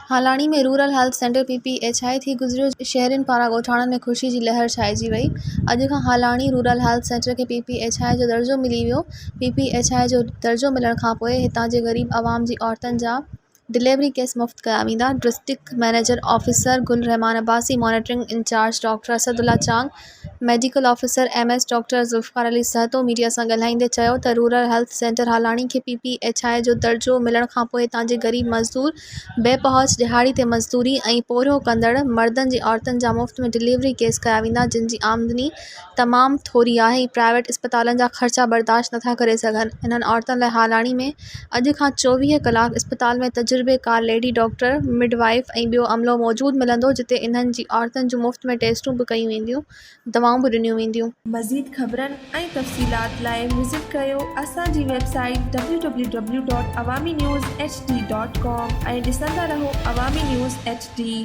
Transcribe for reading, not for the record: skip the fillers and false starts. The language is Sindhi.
Halani ۾ rural health centre P P H I ٿي گذريو، شهرين پاران ڳوٺاڻن ۾ خوشي جي لهر ڇانئجي وئي، اڄ کان هالاڻي رورل هيلٿ سينٽر کي پي پي ايڇ I جو درجو ملي ويو، پي پي ايڇ I جو درجو ملڻ کانپوء هتان جي غريب عوام جي عورتن جا ڊليوري ڪيس مفت ڪيا ويندا، district manager officer Gul Rehman Abbasi, monitoring incharge doctor Asadullah Chang, medical officer M S doctor Zulfiqar Ali Sahito media سان ڳالهائيندي چيو ته رورل هيلٿ سينٽر هالاڻي کي پي پي ايڇ I جو درجو ملڻ کانپوء هتان جي غريب مزدور، بي پهچ ڏهاڙي تي مزدوري ۽ پورهيو ڪندڙ مردن جي عورتن جا مفت ۾ ڊليوري ڪيس ڪيا ويندا جن جي آمدني تمام ٿوري آهي ۽ پرائيويٽ اسپتالن جا خرچا برداشت نٿا ڪري سگهن انهن عورتن لاء هالاڻي ۾ اڄ کان 24 ڪلاڪ اسپتال ۾ تجربيڪار ليڊي ڊاڪٽر، مڊ وائيف ۽ ٻيو عملو موجود ملندو جتي انهن جي عورتن جون مفت ۾ ٽيسٽون به ڪيون وينديون دوائون به ڏنيون وينديون. مزيد خبرن ۽ تفصيلات لاء وزٽ ڪريو اسان جي website W W W dot Awami news H D dot com ۽ ڏسندا رهو عوامي نيوز ايڇ ڊي.